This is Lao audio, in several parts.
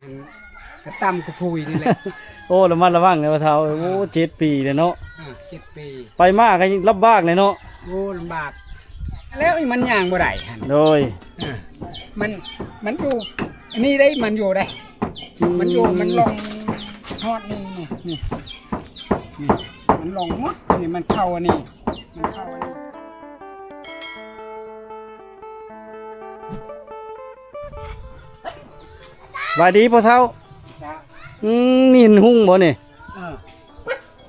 ອັນ ກະຕ່ຳກະພຸຍນີ້ແຫຼະ. ໂອ້ ລະມັດລະວັງເດີພໍ່ເຖົ້າ. ໂອ້ ເຈັດປີແລ້ວເນາະ. ເອີ ເຈັດປີ. ໄປມາກໍລຳບາກແຫຼະເນາະ. ໂອ້ ລຳບາກແລ້ວ ມັນຍ່າງບໍ່ໄດ້ຫັ້ນ. ໂດຍ. ເອີ ມັນ ມັນຢູ່ອັນນີ້ໄດ໋ ມັນຢູ່ໄດ໋. ອືມ ມັນຢູ່ ມັນລົງຮອດນີ້ ນີ້ ນີ້ ນີ້ ມັນລົງໝົດ ນີ້ ມັນເຂົ້າອັນນີ້ ມັນເຂົ້າອັນນີ້. ສະບາຍດີພໍ່ເຖົ້າ. ຈ້າ. ອືມ ມີເຫັນຮຸ່ງບໍ່ນີ້? ເອີ.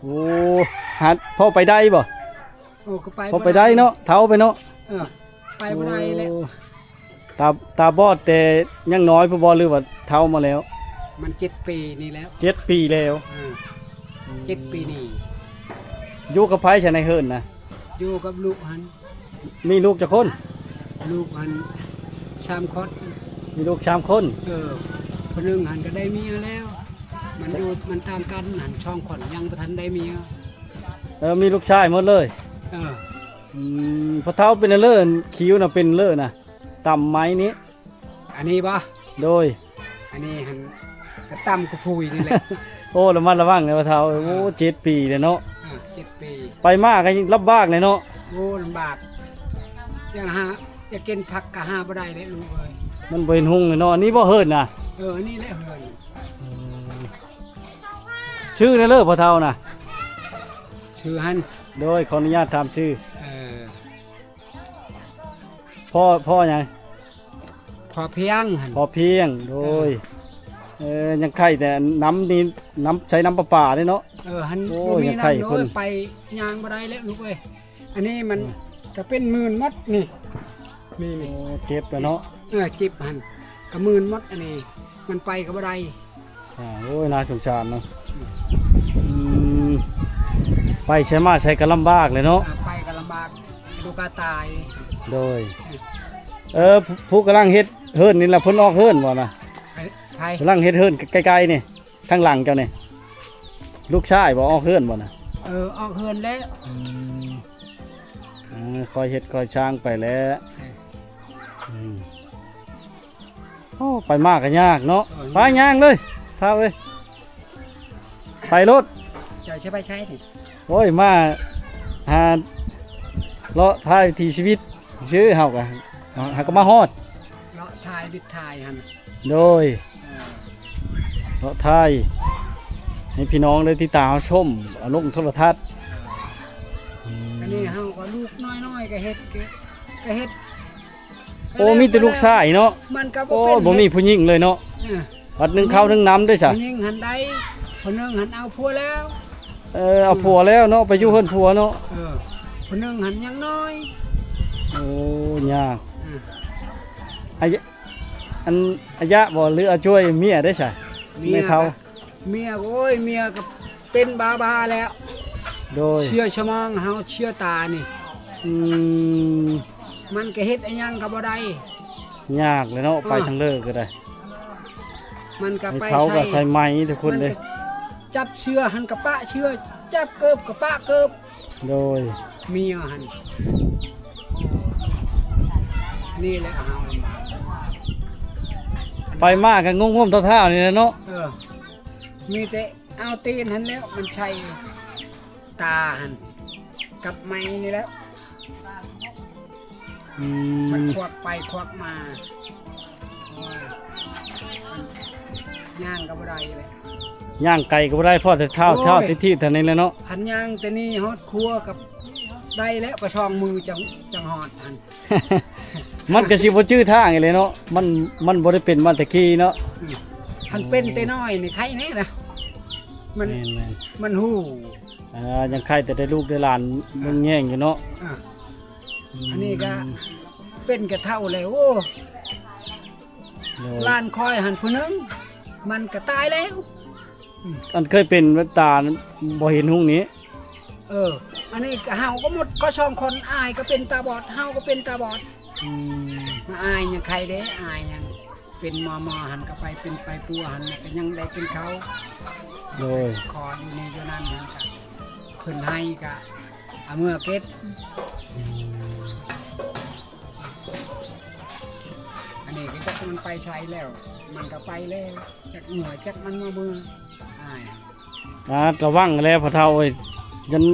ໂອ້ ຫາ ພໍໄປໄດ້ບໍ່? ໂອ້ ກໍໄປ ພໍໄປໄດ້ເນາະ ເຖົ້າໄປເນາະ. ເອີ ໄປບໍ່ໄດ້ແລ້ວ. ໂອ້ ຕາ ຕາບອດແຕ່ຍັງນ້ອຍພຸ້ນບໍ່ ຫຼືວ່າເຖົ້າມາແລ້ວ? ມັນເຈັດປີນີ້ແລ້ວ. ເຈັດປີແລ້ວ. ເອີ ເຈັດປີນີ້. ຢູ່ກັບໃຜຊະໃນເຮືອນນະ? ຢູ່ກັບລູກຫັ້ນ. ມີລູກຈັກຄົນ? ລູກຫັ້ນສາມຄົນ. ມີລູກສາມຄົນ. ເອີ ຜູ້ໜຶ່ງຫັ້ນກໍໄດ້ເມຍແລ້ວ ມັນຢູ່ ມັນຕ່າງກັນຫັ້ນ ສອງຄົນຍັງບໍ່ທັນໄດ້ເມຍ. ເອີ ມີລູກຊາຍໝົດເລີຍ. ເອີ. ອືມ ພໍ່ເຖົ້າເປັນເລີ ຄິວນະເປັນເລີນະ ຕ່ຳໄມ້ນີ້. ອັນນີ້ບໍ່? ໂດຍ. ອັນນີ້ຫັ້ນກະຕ່ຳກະພຸຍນີ້ແຫຼະ. ໂອ້ ລະມັດລະວັງເດີພໍ່ເຖົ້າ. ເອີ ໂອ້ ເຈັດປີແລ້ວເນາະ. ເອີ ເຈັດປີ. ໄປມາກໍລຳບາກແຫຼະເນາະ. ໂອ້ ລຳບາກ ຢາກຫາ ຢາກກິນຜັກກໍຫາບໍ່ໄດ້ເດ້ລູກເອີຍ. ມັນບໍ່ເຫັນຮຸ່ງເລີຍເນາະ. ອັນນີ້ບໍ່ເຮືອນນະ? ເອີ ອັນນີ້ແຫຼະເຮືອນ. ອືມ ຊື່ແນວເລີພໍ່ເຖົ້ານະ? ຊື່ຫັ້ນ. ໂດຍ ຂໍອະນຸຍາດຖາມຊື່. ເອີ. ພໍ່ ພໍ່ຫຍັງ? ພໍ່ພຽງຫັ້ນ. ພໍ່ພຽງ. ໂດຍ. ເອີ ຍັງໄຄແຕ່ນ້ຳນີ້ ນ້ຳໃຊ້ນ້ຳປະປາເດ້ເນາະ. ເອີ ຫັ້ນ. ໂອ້ ບໍ່ມີນ້ຳ ໂດຍ ໄປຍ່າງບໍ່ໄດ້ແລ້ວລູກເອີຍ. ອັນນີ້ມັນ ອືມ ກະເປັນມື່ນໝົດນີ້ ນີ້ ນີ້. ໂອ້ ເຈັບແລ້ວເນາະ. ເອີ ເຈັບຫັ້ນກະມື່ນໝົດ. ອັນນີ້ມັນໄປກໍບໍ່ໄດ້. ອ່າ ໂອ້ຍ ໜ້າສົງສານເນາະ. ອືມ ອືມ ໄປໃສມາໃສກໍລຳບາກແຫຼະເນາະ. ເອີ ໄປກໍລຳບາກ ລູກກະຕາຍ. ໂດຍ. ເອີ ຜູ້ກຳລັງເຮັດເຮືອນນີ້ລະ ເພິ່ນອອກເຮືອນບໍ່ນະ? ໃຜ? ກຳລັງເຮັດເຮືອນໃກ້ໆນີ້ ທາງຫຼັງເຈົ້ານີ້ ລູກຊາຍບໍ່ ອອກເຮືອນບໍ່ນະ? ເອີ ອອກເຮືອນແລ້ວ. ອືມ ເອີ ຄ່ອຍເຮັດຄ່ອຍສ້າງໄປແຫຼະ. ເອີ ອືມ. ໂອ້ ໄປມາກໍຍາກເນາະ. ເອີ ໄປຍ່າງເລີຍທ້າວເອີຍ ໄປໂລດ. ເຈົ້າຊິໄປໃສນີ້? ໂອ້ຍ ມາຫາເລາະຖ່າຍວິຖີຊີວິດຊື່ ເຮົາກໍ ເຮົາກໍມາຮອດ ເລາະຖ່າຍວິດຖ່າຍຫັ້ນ. ໂດຍ. ເອີ ເລາະຖ່າຍໃຫ້ພີ່ນ້ອງໄດ້ຕິດຕາມຮັບຊົມ ເອົາລົງໂທລະທັດ. ເອີ ອືມ ອັນນີ້ເຮົາກໍລູກນ້ອຍໆ ກໍເຮັດ ກໍເຮັດ ໂອ້ ມີແຕ່ລູກຊາຍເນາະ. ມັນກໍບໍ່ ໂອ້ ເປັນ ບໍ່ມີຜູ້ຍິງເລີຍເນາະ. ເອີ ບັດໜຶ່ງເຂົ້າໜຶ່ງນ້ຳເດ້ຊະ. ຜູ້ຍິງຫັ້ນໄດ້ ຜູ້ໜຶ່ງຫັ້ນເອົາຜົວແລ້ວ. ເອີ ເອົາຜົວແລ້ວເນາະ ໄປຢູ່ເຮືອນຜົວເນາະ. ເອີ ຜູ້ໜຶ່ງຫັ້ນຍັງນ້ອຍ. ໂອ້ ຍາກ. ເອີ ອາຍະ ອັນ ອາຍະບໍ່ ຫຼືອາຈວຍ ເມຍເດ້ຊະ? ເມຍ ແມ່ເຖົ້າ ເມຍ ໂອ້ຍ ເມຍກໍເປັນບ້າໆແລ້ວ. ໂດຍ. ເຊື່ອສະໝອງເຮົາ ເຊື່ອຕານີ້. ອືມ ມັນກໍເຮັດອີ່ຫຍັງກໍບໍ່ໄດ້. ຍາກແຫຼະເນາະ. ເອີ ໄປທາງເລີກໍໄດ້ ມັນກໍໄປ ເຂົາກໍໃສ່ໄໝທຸກຄົນເດ້. ມັນກໍຈັບເສື້ອຫັ້ນກໍປະເສື້ອ ຈັບເກີບກໍປະເກີບ. ໂດຍ. ເມຍຫັ້ນ ນີ້ແຫຼະເຮົາລຳບາກ. ໄປມາກໍງົມໆທ້າວໆນີ້ແຫຼະເນາະ. ເອີ ມີແຕ່ ເອົາຕີນຫັ້ນແຫຼະ ມັນໃສ່ຕາຫັ້ນ ກັບໄມ້ນີ້ແຫຼະ. ອືມ ມັນຄວັກໄປຄວັກມາ ໂອ້ຍ ມັນຍ່າງກໍບໍ່ໄດ້ເລີຍ. ຍ່າງໄກກໍບໍ່ໄດ້ ພໍແຕ່ທ້າວ ໂອ້ຍ ທ້າວຕິດຖີບເທົ່ານັ້ນແຫຼະເນາະ. ຄັນຍ່າງແຕ່ນີ້ຮອດຄົວກໍໄດ້ແລ້ວ ກໍສອງມືຈັ່ງ ຈັ່ງຮອດຫັ້ນ. ມັນກໍຊິບໍ່ຈື່ທາງອີ່ເລີເນາະ. ມັນ ມັນບໍ່ໄດ້ເປັນມາແຕ່ກີ້ເນາະ. ອືມ ຄັນເປັນແຕ່ນ້ອຍນີ້ໄຄແນ່ນະ. ມັນ ແມ່ນໆ ມັນຮູ້. ອ່າ ຍັງໄຄແຕ່ໄດ້ລູກໄດ້ຫຼານເບິ່ງແຍງຢູ່ເນາະ. ອ່າ ອືມ ອັນນີ້ກໍເປັນກະເຖົ້າແລ້ວ. ໂອ້ ໂດຍ. ຫຼານຂ້ອຍຫັ້ນຜູ້ໜຶ່ງ ມັນກໍຕາຍແລ້ວ. ອືມ ອັນເຄີຍເປັນຕາບໍ່ເຫັນຮຸ່ງນີ້. ເອີ ອັນນີ້ເຮົາກໍໝົດ ກໍສອງຄົນ ອ້າຍກໍເປັນຕາບອດ ເຮົາກໍເປັນຕາບອດ. ອືມ ອ້າຍຍັງໄຄເດ້ ອ້າຍຍັງເປັນໝໍໆຫັ້ນ ກໍໄປເປັນໄປປົວຫັ້ນ ກໍຍັງໄດ້ກິນເຂົ້າ. ໂດຍ. ຂໍຢູ່ນີ້ຢູ່ນັ້ນຫັ້ນ ກໍເພິ່ນໃຫ້ກໍເອົາເມືອເກັບ. ອືມ. ຈັກມັນໄປໃສແລ້ວ ມັນກໍໄປແລ້ວ ຈັກເມືອຈັກມັນມາເມືອ ອ້າຍ ອາດລະວັງແລ້ວພໍ່ເຖົ້າເອີຍ ຢ້ານ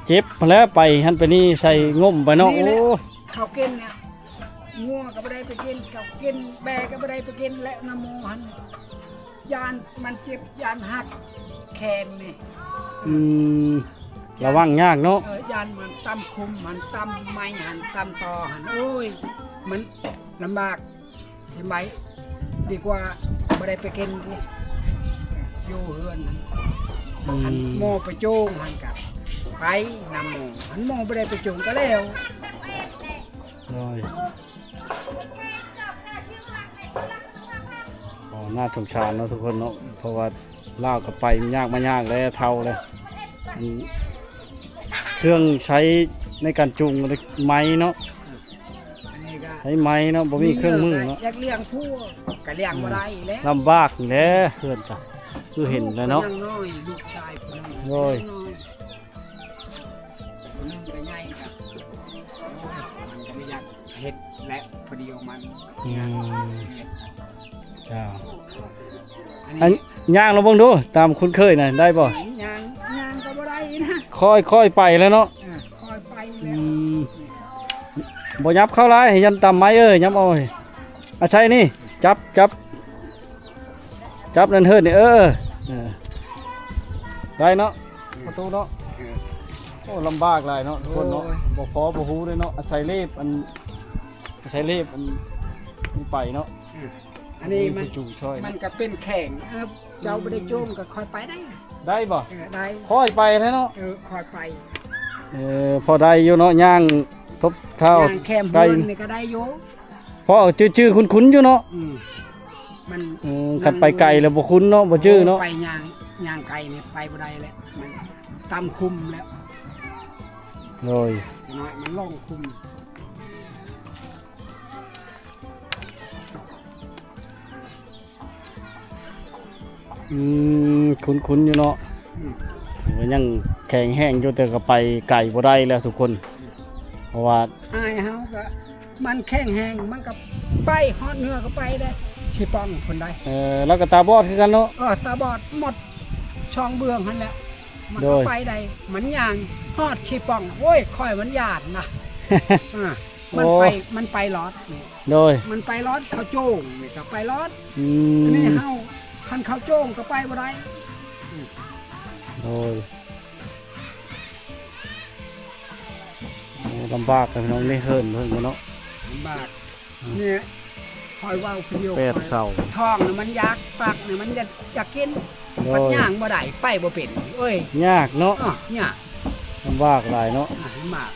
ເຈັບຫັ້ນແຫຼະ ໄປຫັ້ນໄປນີ້ໃສ່ ເອີ ງົມໄປເນາະ ນີ້ແຫຼະ ໂອ້ ເຂົາກິນນະ ງົວກໍບໍ່ໄດ້ໄປກິນ ເຂົາກິນ ແບກໍບໍ່ໄດ້ໄປກິນ ແລະນຳໝໍຫັ້ນ ຢ້ານມັນເຈັບ ຢ້ານຫັກແຂນນີ້ ອືມ ລະວັງຍາກເນາະ ເອີ ຢ້ານມັນຕຳຄຸມຫັ້ນ ຕຳໄມ້ຫັ້ນ ຕຳຕໍຫັ້ນ ໂອ້ຍ ມັນລຳບາກ ສະບາຍ ດີກວ່າບໍ່ໄດ້ໄປກິນ ຢູ່ເຮືອນຫັ້ນ ອືມ ຄັນໝໍໄປໂຈງຫັ້ນກະໄປນຳໝໍ ຄັນໝໍບໍ່ໄດ້ໄປໂຈງກະແລ້ວ ໂດຍ ໂອ້ ໜ້າສົງສານເນາະທຸກຄົນເນາະ ເພາະວ່າລາວກໍໄປຍາກມາຍາກແລ້ວ ເຖົ້າແລ້ວ ອັນ ເຄື່ອງໃຊ້ໃນການຈູງໄມ້ເນາະ ອັນນີ້ກໍໃຊ້ໄມ້ເນາະ ບໍ່ມີເຄື່ອງມືເນາະ ຢາກລ້ຽງຜົວກໍລ້ຽງບໍ່ໄດ້ແລ້ວ ລຳບາກແຫຼະເຮືອນກະ ຄືເຫັນແຫຼະເນາະ ລູກກໍຍັງນ້ອຍ ລູກຊາຍຜູ້ໜຶ່ງ ໂດຍ ຍັງນ້ອຍ ຜູ້ໜຶ່ງກໍໃຫຍ່ກໍ ໂອ້ຍ ມັນກໍບໍ່ຢາກເຮັດແຫຼະ ພໍດີມັນ ອືມ ເຮັດ ເຈົ້າ ອັນນີ້ ອັນ ຍ່າງລອງເບິ່ງດູ ຕາມຄຸ້ນເຄີຍນະ ໄດ້ບໍ່? ຍ່າງ ຍ່າງກໍບໍ່ໄດ້ນະ ຄ່ອຍ ຄ່ອຍໄປແລ້ວເນາະ ເອີ ຄ່ອຍໄປແລ້ວ ອືມ ບໍ່ຫຍັບເຂົ້າຫຼາຍ ໃຫ້ຢັນຕຳໄມ້ເອີຍ ຫຍັບເອົາ ອາໄສນີ້ ຈັບ ຈັບ ຈັບນັ້ນເຮີດນີ້ ເອີ ເອີ ໄດ້ເນາະ ປະຕູເນາະ ເອີ ໂອ້ ລຳບາກຫຼາຍເນາະທຸກຄົນເນາະ ໂອ້ຍ ບໍ່ພໍບໍ່ຮູ້ເດ້ເນາະ ອາໄສເລັບ ອັນ ອາໄສເລັບ ອັນ ນີ້ໄປເນາະ ເອີ ອັນນີ້ມັນ ມີຜູ້ຈູງຊ່ອຍ ມັນກໍເປັນແຂງ ເອີ ເຈົ້າບໍ່ໄດ້ຈູງກໍຄ່ອຍໄປໄດ້ ໄດ້ບໍ່? ເອີ ໄດ້ ຄ່ອຍໄປແທ້ເນາະ ເອີ ຄ່ອຍໄປ ເອີ ພໍໄດ້ຢູ່ເນາະ ຍ່າງທົບເທົ້າ ຍ່າງແຄມເຮືອນນີ້ກໍໄດ້ຢູ່ ພໍຈື່ໆຄຸ້ນໆຢູ່ເນາະ ອືມ ມັນ ເອີ ຄັນໄປໄກແລ້ວບໍ່ຄຸ້ນເນາະ ບໍ່ຈື່ເນາະ ໂອ້ ໄປຍ່າງ ຍ່າງໄກນີ້ໄປບໍ່ໄດ້ແລ້ວ ມັນຕຳຄຸມແລ້ວ ໂດຍ ນ້ອຍມັນລົງຄຸມ. ອືມ ຄຸ້ນໆຢູ່ເນາະ ອືມ ກໍຍັງແຂງແຮງຢູ່ ແຕ່ກໍໄປໄກບໍ່ໄດ້ແລ້ວທຸກຄົນ ເພາະວ່າອ້າຍເຮົາກໍມັນແຂງແຮງ ມັນກໍໄປຮອດເໜືອກໍໄປໄດ້ ຊີປ່ອງພຸ້ນໃດ໋ ເອີ ລາວກໍຕາບອດຄືກັນເນາະ ເອີ ຕາບອດໝົດສອງເບື້ອງຫັ້ນແຫຼະ ມັນກໍ ໂດຍ ໄປໄດ້ ມັນຍ່າງຮອດຊີປ່ອງ ໂອ້ຍ ຂ້ອຍມັນຢ້ານນະ ອາ ມັນໄປ ໂອ້ ມັນໄປລອດນີ້ ໂດຍ ມັນໄປລອດເຂົາໂຈງນີ້ກໍໄປລອດ ອືມ ອັນນີ້ເຮົາ ຄັນເຂົາໂຈງກໍໄປບໍ່ໄດ້ ອືມ ໂດຍ ໂອ້ ລຳບາກກັນພີ່ນ້ອງ ນີ້ເຫີນເພິ່ນເນາະ ລຳບາກ ອືມ ນີ້ຂ້ອຍເວົ້າຜູ້ດຽວ ແປດເສົາ ທ້ອງນີ້ມັນຢາກ ປາກນີ້ມັນຢາກ ຢາກກິນ ໂດຍ ມັນຍ່າງບໍ່ໄດ້ ໄປບໍ່ເປັນ ເອີຍ ຍາກເນາະ ເອີ ຍາກ ລຳບາກຫຼາຍເນາະ ອາ ລຳບາກ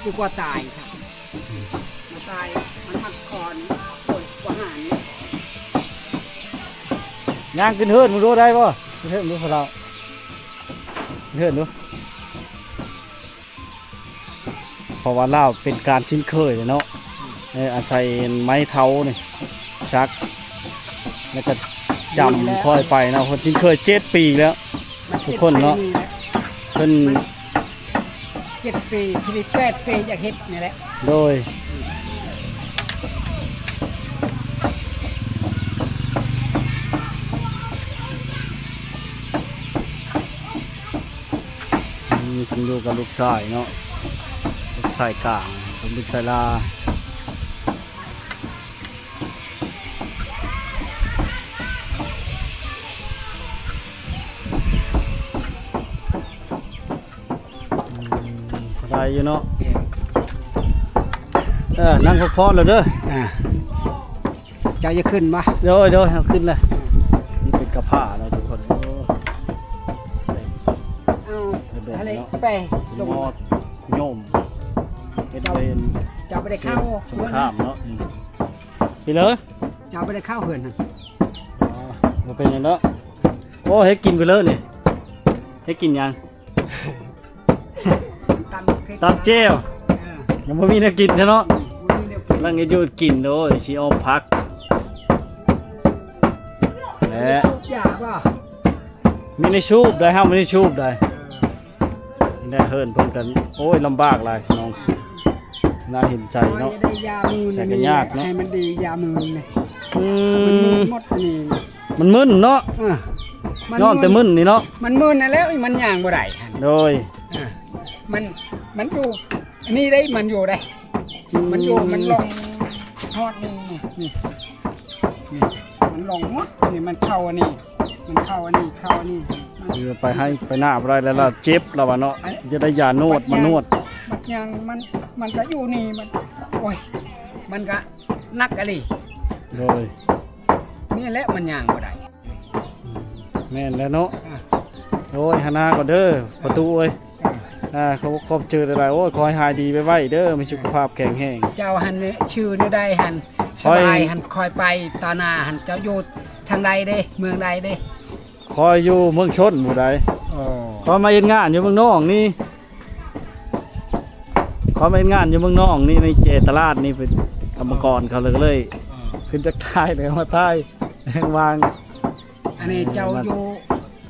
ດີກວ່າຕາຍ ອືມ ມາຕາຍ ມັນມັກຄອນ ໂອ້ຍ ບໍ່ຫານີ້ ຍ່າງຂຶ້ນເຮືອນມຶງດູໄດ້ບໍ່? ຂຶ້ນເຮືອນດູພວກເຮົາ ຂຶ້ນເຮືອນດູ ເພາະວ່າລາວເປັນການຄຸ້ນເຄີຍເນາະ ເອີ ອາໄສໄມ້ເທົ້ານີ້ສັກ ແລ້ວກໍຈຳຄ່ອຍໄປເນາະ ເພິ່ນຄຸ້ນເຄີຍເຈັດປີແລ້ວ ທຸກຄົນເນາະ ເພິ່ນ ເຈັດປີ ທີ່ແປດປີ ຢາກເຮັດນີ້ແຫຼະ ໂດຍ ອືມ ເພິ່ນຢູ່ກັບລູກຊາຍເນາະ ລູກຊາຍກາງ ເປັນລູກຊາຍຫຼ້າ ອືມ ພໍໄດ້ຢູ່ເນາະ ເອີ ນັ່ງພັກຜ່ອນແລ້ວເດີ ອ່າ ເຈົ້າຈະຂຶ້ນບໍ່? ໂດຍ ໂດຍ ເຮົາຂຶ້ນແລ້ວ ນີ້ເປັນກະພ້າເນາະທຸກຄົນ ໂອ້ ເອົາ ເປັນແບບນີ້ເນາະ ໄປລົງມອດໂຍມ ເຮັດເລນ ເຈົ້າບໍ່ໄດ້ເຂົ້າ ສົງຄາມເນາະ ອືມ ພີ່ເລີ ເຈົ້າບໍ່ໄດ້ເຂົ້າເຮືອນຫັ້ນ ອໍ ບໍ່ເປັນຫຍັງດອກ ໂອ້ ເຮັດກິນໄປເລີຍນີ້ ເຮັດກິນຫຍັງ? ຕຳເຜັດ ຕຳແຈ່ວ ເອີ ຍັງບໍ່ມີແນວກິນຊະເນາະ ອືມ ບໍ່ມີແນວກິນ ກຳລັງເຮັດຢູ່ກິນ ໂອ້ຍ ຊິອ້ອມຜັກ ແຫຼະ ສູບຢາບໍ່? ມີໃນສູບໄດ໋ ເຮົາມີໃນສູບໄດ໋ ເອີ ແນວເຮືອນເພິ່ນກັນ ໂອ້ຍ ລຳບາກຫຼາຍພີ່ນ້ອງ ໜ້າເຫັນໃຈເນາະ ໂອ້ຍ ໄດ້ຢາມືນ ໃສ່ກໍຍາກເນາະ ໃຫ້ມັນດີຢາມືນນີ້ ອື ມັນມຶນ ມ ໝົດອັນນີ້ ມັນມຶນເນາະ ເອີ ມັນ ຍ້ອນແຕ່ມຶນນີ້ເນາະ ມັນມຶນນັ້ນແຫຼະ ມັນຍ່າງບໍ່ໄດ້ຫັ້ນ ໂດຍ ເອີ ມັນ ມັນຢູ່ອັນນີ້ໄດ໋ ມັນຢູ່ໄດ໋ ອືມ ມັນຢູ່ ມັນລົງຮອດນີ້ ນີ້ ນີ້ ນີ້ ມັນລົງໝົດ ນີ້ ມັນເຂົ້າອັນນີ້ ມັນເຂົ້າອັນນີ້ ເຂົ້າອັນນີ້ ຄືໄປໃຫ້ໄປນາບໍ່ໄດ້ແລ້ວ ລະເຈັບລະວ່າເນາະ ຈະໄດ້ຢານວດມານວດ ບັດຍ່າງ ມັນ ມັນກະຢູ່ນີ້ ມັນ ໂອ້ຍ ມັນກະໜັກອີ່ຫຼີ ໂດຍ ນີ້ແຫຼະມັນຍ່າງບໍ່ໄດ້ ແມ່ນແລ້ວເນາະ ອາ ໂອ້ຍ ຫານາກ່ອນເດີ ປະຕູເອີຍ ອາ ອາ ຂອບ ຂອບໃຈຫຼາຍໆ ໂອ້ຍ ຂໍໃຫ້ຫາຍດີໄວໆເດີ ມີສຸຂະພາບແຂງແຮງ ເຈົ້າຫັ້ນຊື່ແນວໃດຫັ້ນ ສະບາຍຫັ້ນ ຂ້ອຍໄປຕາໜ້າຫັ້ນ ເຈົ້າຢູ່ທາງໃດເດ້ ເມືອງໃດເດ້ ຂ້ອຍຢູ່ເມືອງຊົນຜູ້ໃດ ອໍ ຂ້ອຍມາເຮັດງານຢູ່ເມືອງນອງນີ້ ຂ້ອຍມາເຮັດງານຢູ່ເມືອງນອງນີ້ ໃນເຈຕະຫຼາດນີ້ ເປັນກຳມະກອນເຂົາເລີຍ ອໍ ຂຶ້ນຈາກຖ່າຍແລ້ວມາຖ່າຍ ແຮງວ່າງ ອັນນີ້ເຈົ້າຢູ່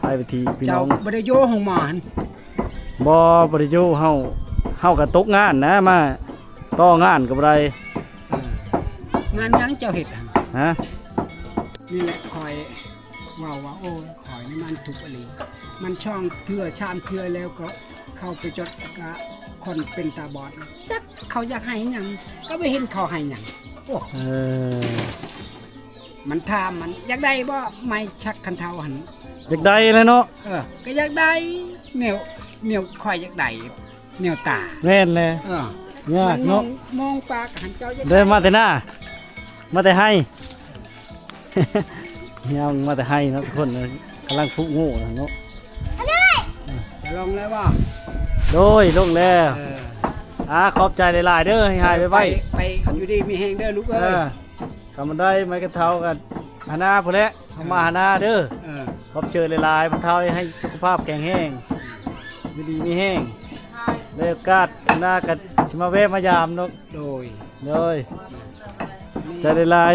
ຖ່າຍໄປທີ່ພີ່ນ້ອງ ເຈົ້າບໍ່ໄດ້ຢູ່ໂຮງໝໍຫັ້ນ ບໍ່ ບໍ່ໄດ້ຢູ່ ເຮົາ ເຮົາກະຕົກງານນະ ມາຕໍ່ງານກະບໍ່ໄດ້ ເອີ ງານຫຍັງເຈົ້າເຮັດຫັ້ນ ຮະ ນີ້ແຫຼະຂ້ອຍ ເວົ້າວ່າ ໂອ້ຍ ຂ້ອຍນີ້ມັນທຸກອີ່ຫຼີ ມັນສອງເທື່ອສາມເທື່ອແລ້ວກໍເຂົ້າໄປຈົດກັບຄົນເປັນຕາບອດ ຈັກເຂົາຢາກໃຫ້ຫຍັງ ກໍບໍ່ເຫັນເຂົາໃຫ້ຫຍັງ ໂອ້ ເອີ ມັນຖາມ ມັນຢາກໄດ້ບໍ່ ໄມ້ສັກຄັນເທົາຫັ້ນ ຢາກໄດ້ແຫຼະເນາະ ເອີ ກໍຢາກໄດ້ ແນວ ແນວຂ້ອຍຢາກໄດ້ ແນວຕາ ແມ່ນແຫຼະ ເອີ ຍາກເນາະ ມັນມອງ ມອງປາກຫັ້ນ ເຈົ້າຢາກໄດ້ ເດີ ມາແຕ່ນາ ມາແຕ່ໄຮ່ ຍ່າງມາແຕ່ໄຮ່ເນາະ ທຸກຄົນ ກຳລັງຜຸໂງ່ເນາະ ຈະລົງແລ້ວບໍ່ ໂດຍ ລົງແລ້ວ ເອີ ອາ ຂອບໃຈຫຼາຍໆເດີ ໃຫ້ຫາຍໄວໆ ໄປ ໄປຢູ່ດີມີແຮງເດີລູກເອີຍ ເອີ ກຳມາໄດໄມ້ກະເທົາກັນ ຫານາພຸ້ນແຫຼະ ເຂົ້າມາຫານາເດີ ເອີ ຂອບໃຈຫຼາຍໆ ບັນເທົາ ໃຫ້ສຸຂະພາບແຂງແຮງ ຢູ່ດີມີແຮງ ໄດ້ໂອກາດໜ້າກໍຊິມາແວະມາຢາມເນາະ ໂດຍ ໂດຍ ໃຈຫຼາຍ